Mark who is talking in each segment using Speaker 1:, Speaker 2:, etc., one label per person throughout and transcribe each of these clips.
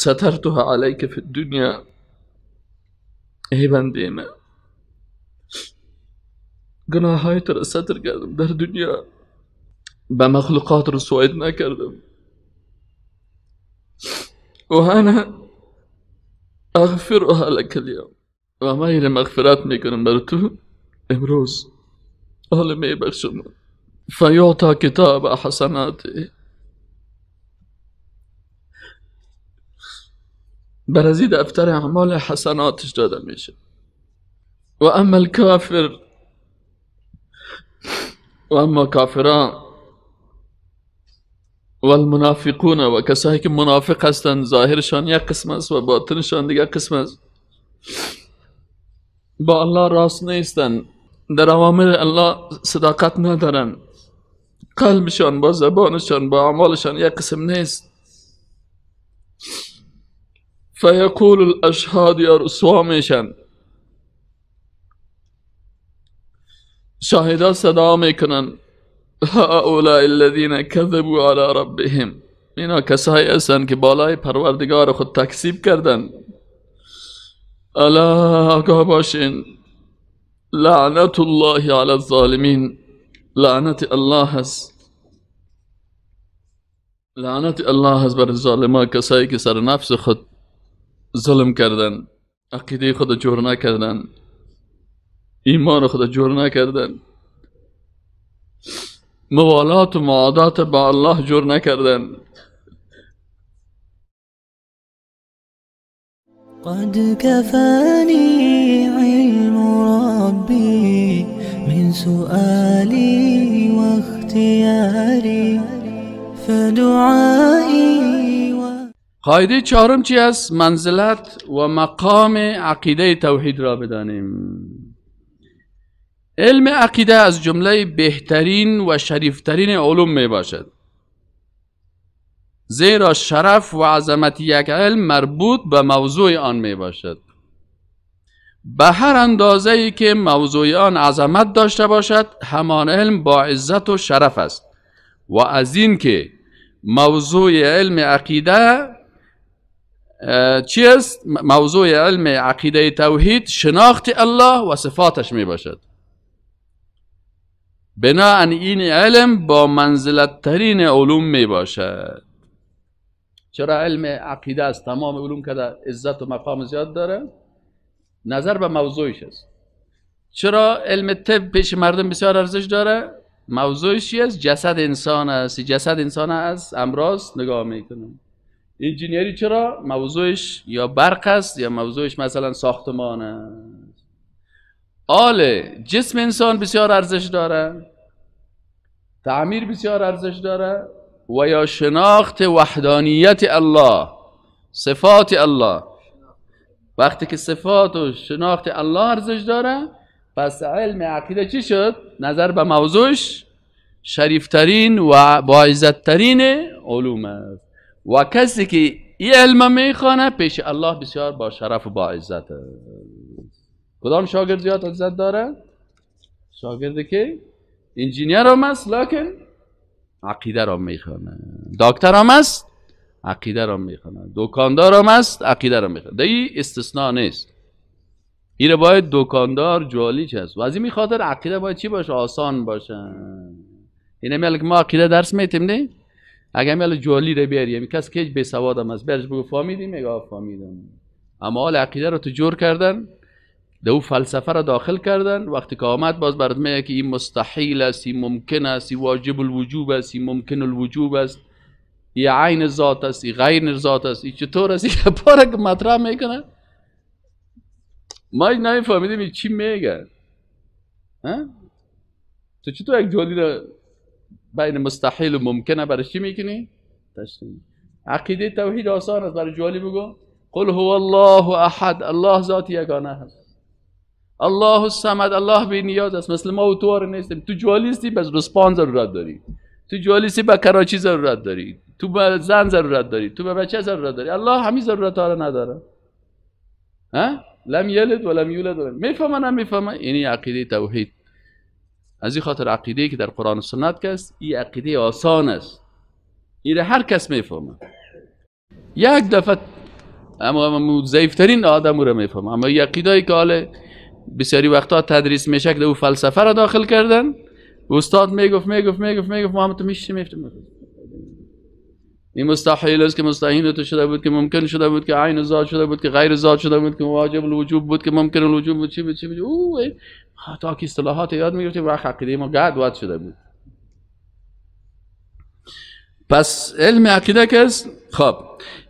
Speaker 1: سترتها عليك في الدنيا. ای بنده من، گناه های تو را ستر کردم در دنیا، به مخلوقات رسوایت نکردم، و انا اغفرها لك اليوم، و من مغفرت میکنم بر تو امروز، حالا میبخشم. فیعطی کتاب حسناته، بر از این دفتر اعمال حسناتش داده میشه. و اما الکافر، و اما کافران و المنافقون، و کسایی که منافق هستند، ظاهرشان یک قسم است و باطنشان دیگه قسم است، با الله راست نیستند، در اوامر الله صداقت ندارند، قلبشان با زبانشان با اعمالشان یک قسم نیست. فیقول الاشهاد، یا رسوا میشن، شاهدا صدا میکنن، هؤلاء الذین كذبوا على ربهم، اینا کسایی هستند که بالای پروردگار خود تکذیب کردن. الا آگاه باشین، لعنت الله علی الظالمین، لعنت الله هست، لعنت الله هست بر ظالما، کسایی که سر نفس خود ظلم کردن، عقیده خود جور نکردن، ایمان خود جور نکردن، موالات و معادات با الله جور نکردن.
Speaker 2: قد كفاني علم ربي من سؤالي واختياري فدعائي.
Speaker 1: قاعده چهارم چی است؟ منزلت و مقام عقیده توحید را بدانیم. علم عقیده از جمله بهترین و شریفترین علوم می باشد، زیرا شرف و عظمت یک علم مربوط به موضوع آن می باشد. به هر اندازه ای که موضوع آن عظمت داشته باشد، همان علم با عزت و شرف است. و از این که موضوع علم عقیده چی است؟ موضوع علم عقیده توحید شناخت الله و صفاتش می باشد. بناءً این علم با منزلت ترین علوم می باشد. چرا علم عقیده از تمام علوم که عزت و مقام زیاد داره؟ نظر به موضوعش است. چرا علم طب پیش مردم بسیار ارزش داره؟ موضوعش چی است؟ جسد انسان است. جسد انسان از امراض نگاه میکنه. انجینیری چرا؟ موضوعش یا برق است یا موضوعش مثلا ساختمان است. آله جسم انسان بسیار ارزش داره، تعمیر بسیار ارزش داره، و یا شناخت وحدانیت الله، صفات الله. وقتی که صفات و شناخت الله ارزش داره، پس علم عقیده چی شد؟ نظر به موضوعش شریفترین و باعزتترین علوم است. و کسی که این علم میخوانه پیش الله بسیار با شرف و با عزت است. کدام شاگرد زیاد عزت داره؟ شاگردی که انجینیر هم است لکن عقیده را میخوانه، دکتر هم است عقیده را میخوانه، دکاندار هم است عقیده را میخوانه. این استثناء نیست. این باید دکاندار جوالی چه است. و از این خاطر عقیده باید چی باشه؟ آسان باشه. اینه میگه که ما عقیده درس میتیم نه؟ اگه میگه جوالی رو بیاری، کسی که هیچ بی سواد هم است، برش بگو فهمیدی؟ میگه فهمیدم. اما حال عقیده رو تو جور کردن، دو فلسفه را داخل کردن، وقتی که آمد باز برات میگه که این مستحیل است، این ممکن است، این واجب الوجوب است، این ممکن الوجوب است، این عین ذات است، این غیر ذات است، این چطور است، این پارک مطرح میکنه. ما نمیفهمیدیم این چی میگه. تو چطور یک جوالی را بین مستحیل و ممکنه برای چی میکنی؟ تشریح. عقیده توحید آسان است. برای جوالی بگو قل هو الله احد، الله ذات یگانه است، الله الصمد، الله بی نیاز است، مثل ما و تو نیستیم. تو جوالی هستی بس رسپان ضرورت داری، تو جوالی هستی به کراچی ضرورت داری، تو به زن ضرورت داری، تو به بچه ضرورت داری. الله همین ضرورت ها را نداره. ها؟ لم یلد ولم یولد. میفهمه نمیفهمه؟ یعنی عقیده توحید. از این خاطر عقیده که در قرآن و سنت است، این عقیده آسان است، این هر کس میفهمه. یک دفعه اما ضعیفترین آدم رو میفهمه. اما عقیده‌ای که حالا بسیاری وقتا تدریس میشه که او فلسفه را داخل کردن، استاد میگفت میگفت میگفت میگفت، ما هم تو میشیم میفتیم. این مستحیل است که مستحیل تو شده بود، که ممکن شده بود، که عین ذات شده بود، که غیر ذات شده بود، که واجب الوجوب بود، که ممکن الوجوب بود، چی بود چی بود. او تا که اصطلاحات یاد میگرفتیم وقت عقیده ما گد واد شده بود. پس علم عقیده که است، خب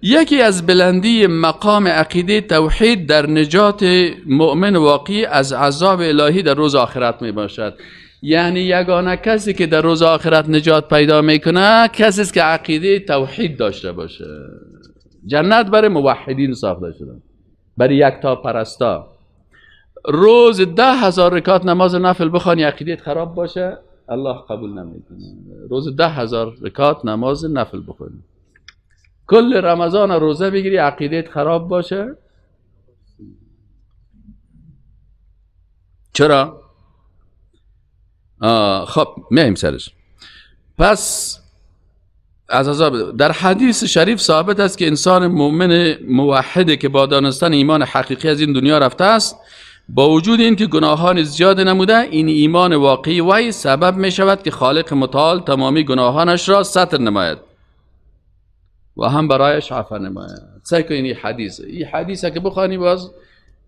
Speaker 1: یکی از بلندی مقام عقیده توحید در نجات مؤمن واقعی از عذاب الهی در روز آخرت می باشد. یعنی یگانه کسی که در روز آخرت نجات پیدا میکنه کسی است که عقیده توحید داشته باشه. جنت برای موحدین ساخته شده، برای یکتا پرستا. روز 10,000 رکعت نماز نفل بخوانی عقیدت خراب باشه الله قبول نمیکنه. روز 10,000 رکعت نماز نفل بخوانی، کل رمضان روزه بگیری عقیدت خراب باشه. چرا؟ خب میایم سرش. پس از عذاب در حدیث شریف ثابت است که انسان مؤمن موحده که با دانستن ایمان حقیقی از این دنیا رفته است، با وجود اینکه گناهان زیاد نموده، این ایمان واقعی وی سبب می شود که خالق متعال تمامی گناهانش را ستر نماید و هم برایش عفو نماید. سعی کن این حدیث، این حدیث که بخوانی باز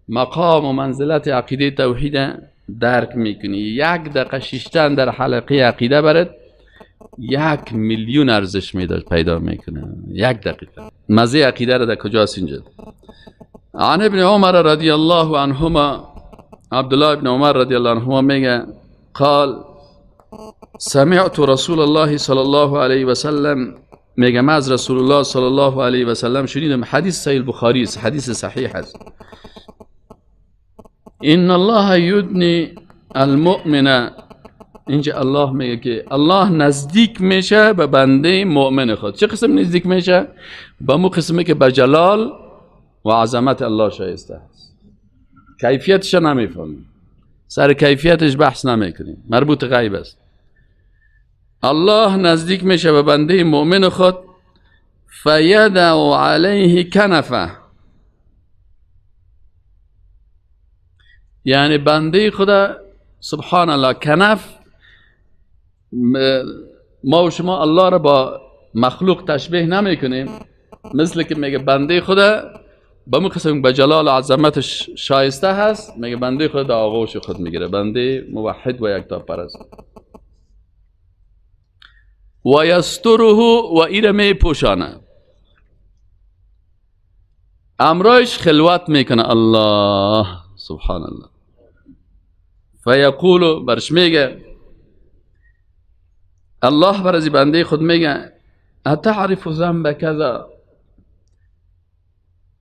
Speaker 1: مقام و منزلت عقیده توحید درک میکنی. یک دقیقه شیشتن در حلقه عقیده برد 1 میلیون ارزش میداد پیدا میکنه. یک دقیقه مزه عقیده را در کجاست؟ اینجا. عن ابن عمر رضی الله عنهما، عبدالله ابن عمر رضی الله عنهما میگه قال سمعت رسول الله صلی الله علیه و سلم، میگه من از رسول الله صلی الله علیه و سلم شنیدم. حدیث صحیح البخاری است، حدیث صحیح است. ان الله یدنی المؤمن، اینجا الله میگه که الله نزدیک میشه به بنده مؤمن خود. چه قسم نزدیک میشه؟ به مو قسمی که به جلال و عظمت الله شایسته است. کیفیتش نمیفهمیم، سر کیفیتش بحث نمیکنیم، مربوط غیب است. الله نزدیک میشه به بنده مؤمن خود، فیدع علیه کنفه، یعنی بنده خدا سبحان الله. کنف، ما و شما الله را با مخلوق تشبیه نمی کنیم، مثل که میگه بنده خدا به مو قسم به جلال و عظمتش شایسته هست، میگه بنده خدا در آغوش خود میگیره، بنده موحد و یکتا پرست. و یستره و ایره می پوشانه، امرایش خلوت میکنه الله سبحان الله. فیقول، برش میگه الله بر از بنده خود میگه اتعرف ذنب کذا،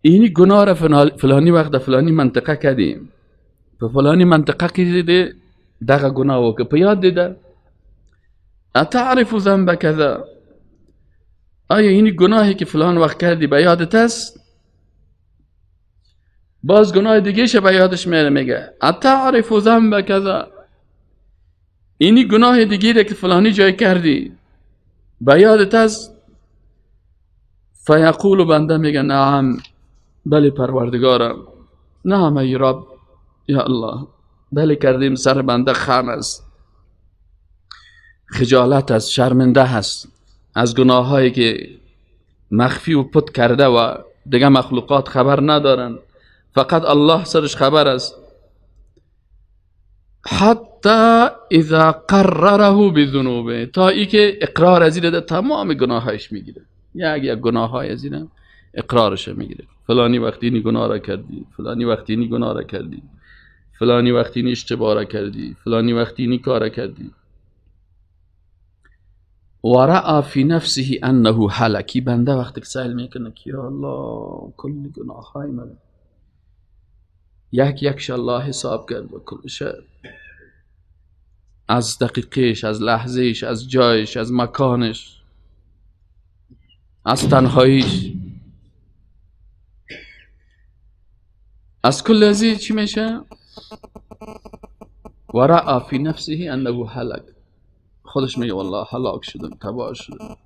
Speaker 1: اینی گناه را فلانی وقت فلانی منطقه کردیم، په فلانی منطقه کې دې دغه گناه وکړه، په یاد دیده. اتعرف ذنب کذا، آیا اینی گناهی که فلان وقت کردی به یادت است؟ باز گناه دیگه شه به یادش میاره، میگه اتعرف ذنب کذا، اینی گناه دیگه که فلانی جای کردی به یادت است؟ فیقول، بنده میگه نعم، بله پروردگارم، نعم ای رب، یا الله، بله کردیم. سر بنده خم است، خجالت است، شرمنده است از گناهایی که مخفی و پت کرده و دیگه مخلوقات خبر ندارن، فقط الله سرش خبر است. حتی اذا قرره بذنوبه، تا ای که اقرار از این تمام گناهایش میگیره، یک یک گناههای از این اقرارش میگیره. فلانی وقتی این گناه را کردی، فلانی وقتی این گناه را کردی، فلانی وقتی این اشتباه را کردی، فلانی وقتی این کار را کردی. و رأى فی نفسه انه هلک، بنده وقتی که سأل میکنه که یا الله کل گناههای من یک یکش الله حساب کرد و کلش از دقیقش، از لحظهش، از جایش، از مکانش، از تنهاییش، از کل ازی چی میشه؟ و رأى فی نفسه انه هلک، خودش میگه والله هلاک شدم، تباه شدم،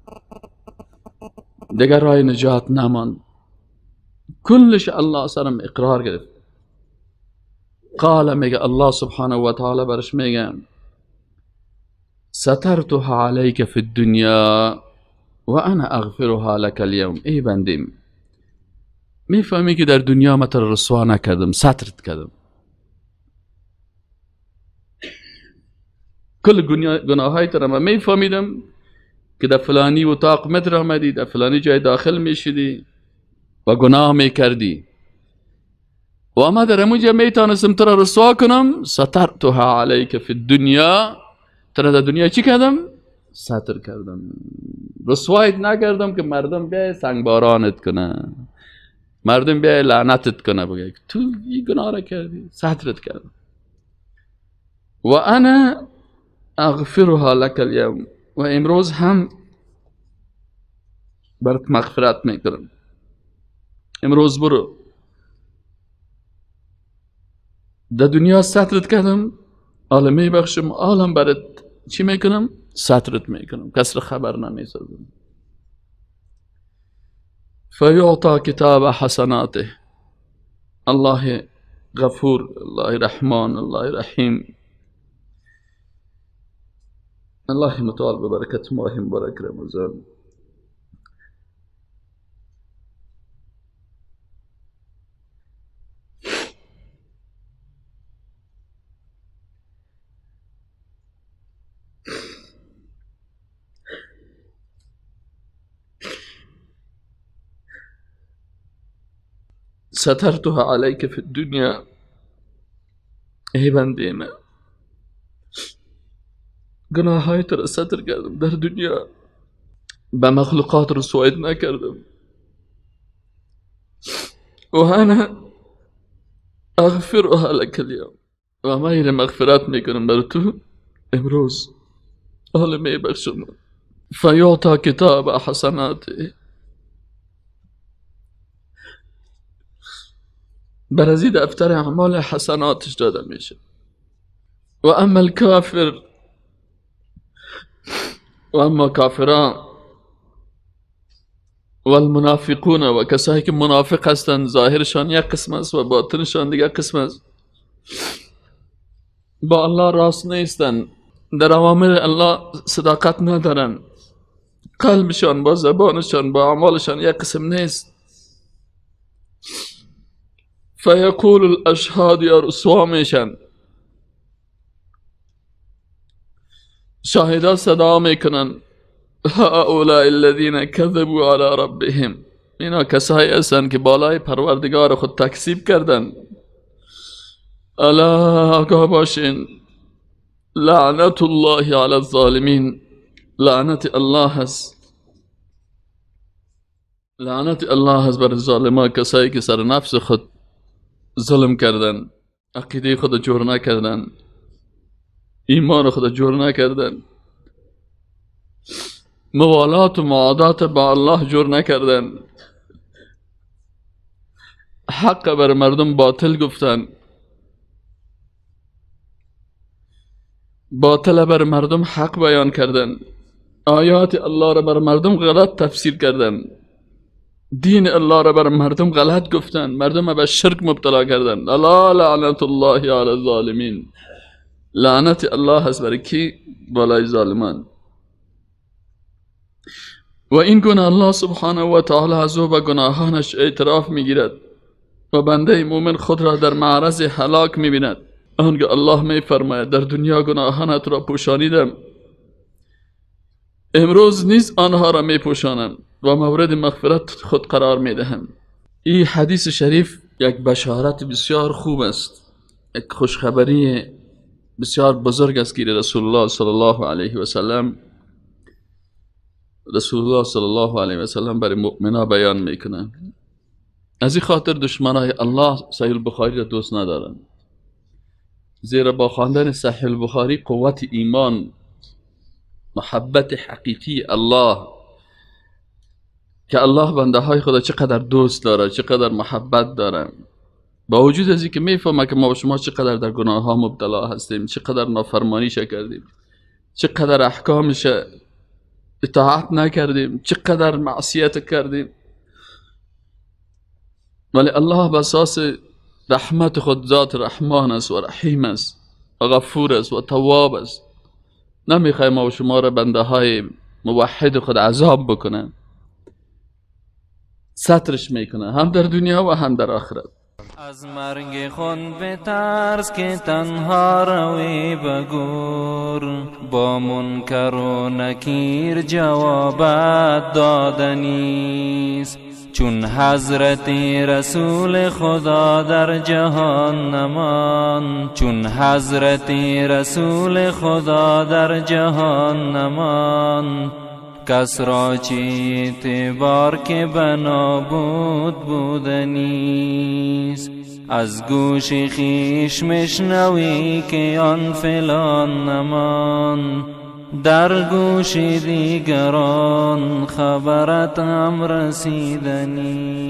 Speaker 1: دیگر راه نجات نماند، کلش الله سرم اقرار گرفت. قال میگه الله سبحانه و تعالی برش میگه سترتها علیک فی الدنیا و انا اغفرها لك اليوم. ای بندیم، میفهمی که در دنیا ما تر رسوا نکردم، سترت کردم، کل گناههای تر ما میفهمیدم که در فلانی اتاق متر آمدی، در فلانی جای داخل میشدی و گناه میکردی و ما در اموجا میتانستم تر رسوا کنم. سترتها علیک فی الدنیا، تر در دنیا چی کردم؟ ستر کردم، رسوایت نکردم که مردم بیای سنگبارانت کنه، مردم بیای لعنتت کنه، بگه تو این گناه را کردی، سترت کردم. و انا اغفرها لك اليوم، و امروز هم برات مغفرت میکنم. امروز برو، در دنیا سترت کردم، عالم میبخشم، عالم برات چی میکنم؟ سترت میکنم، کس را خبر نمیسازم. فیعطا کتاب حسناته. الله غفور، الله رحمان، الله رحیم. الله متعال ببرکت ماه مبارک رمضان سترتها علیک فی الدنیا. ای بنده من، گناههای تو را ستر کردم در دنیا، به مخلوقات رسوایت نکردم. و انا اغفرها لك اليوم، و من مغفرت میکنم بر تو امروز، حالا میبخشم. فیعطا کتاب حسناته. بر از این دفتر اعمال حسناتش داده میشه. و اما الکافر، و اما کافران و المنافقون، و کسایی که منافق هستند، ظاهرشان یک قسم است و باطنشان دیگر قسم است، با الله راست نیستند، در اوامر الله صداقت ندارند، قلبشان با زبانشان با اعمالشان یک قسم نیست. فیقول الاشهاد، یا رسوا میشن، شاهدا صدا میکنن، هؤلاء الذین كذبوا على ربهم، اینا کسایی هستند که بالای پروردگار خود تکذیب کردن. الا آگاه باشین، لعنت الله علی الظالمین، لعنت الله هست، لعنت الله هست بر ظالما، کسایی که سر نفس خود ظلم کردن، عقیده خود جور نکردن، ایمان خود جور نکردن، موالات و معادات با الله جور نکردن، حق بر مردم باطل گفتن، باطل بر مردم حق بیان کردن، آیات الله را بر مردم غلط تفسیر کردن، دین الله را بر مردم غلط گفتن، مردم به شرک مبتلا کردن. الا لعنت الله علی الظالمین، لعنت الله هست بر کی؟ بالای ظالمان. و این گونه الله سبحانه و تعالی از او به گناهانش اعتراف میگیرد و بنده مومن خود را در معرض هلاک میبیند. آنگاه الله میفرماید در دنیا گناهانت را پوشانیدم، امروز نیز آنها را میپوشانم و مورد مغفرت خود قرار میدهم. این حدیث شریف یک بشارت بسیار خوب است، یک خوشخبری بسیار بزرگ است که رسول الله صلی الله علیه و سلم، رسول الله صلی الله علیه و سلم برای مؤمنا بیان میکنه. از این خاطر دشمنای الله صحیح البخاری را دوست ندارند، زیرا با خواندن صحیح البخاری قوت ایمان، محبت حقیقی الله که الله بنده های خدا چقدر دوست داره، چقدر محبت داره، با وجود از اینکه میفهمه که ما با شما چقدر در گناه ها مبتلا هستیم، چقدر نافرمانی کردیم، چقدر احکامش اطاعت نکردیم، چقدر معصیت کردیم، ولی الله به اساس رحمت خود ذات رحمان است و رحیم است و غفور است و تواب است. نمیخوای ما و شما را بنده های موحد خود عذاب بکنه، سترش میکنه هم در دنیا و هم در آخرت.
Speaker 2: از مرگ خون به ترس که تنها روی بگور، با منکر و نکیر جوابت دادنیست. چون حضرت رسول خدا در جهان نمان، چون حضرت رسول خدا در جهان نمان، کس را چه اعتبار که بنا بود بودنیست. از گوش خویش مشنوی که آن فلان نمان، در گوش دیگران خبرت هم رسیدنیست.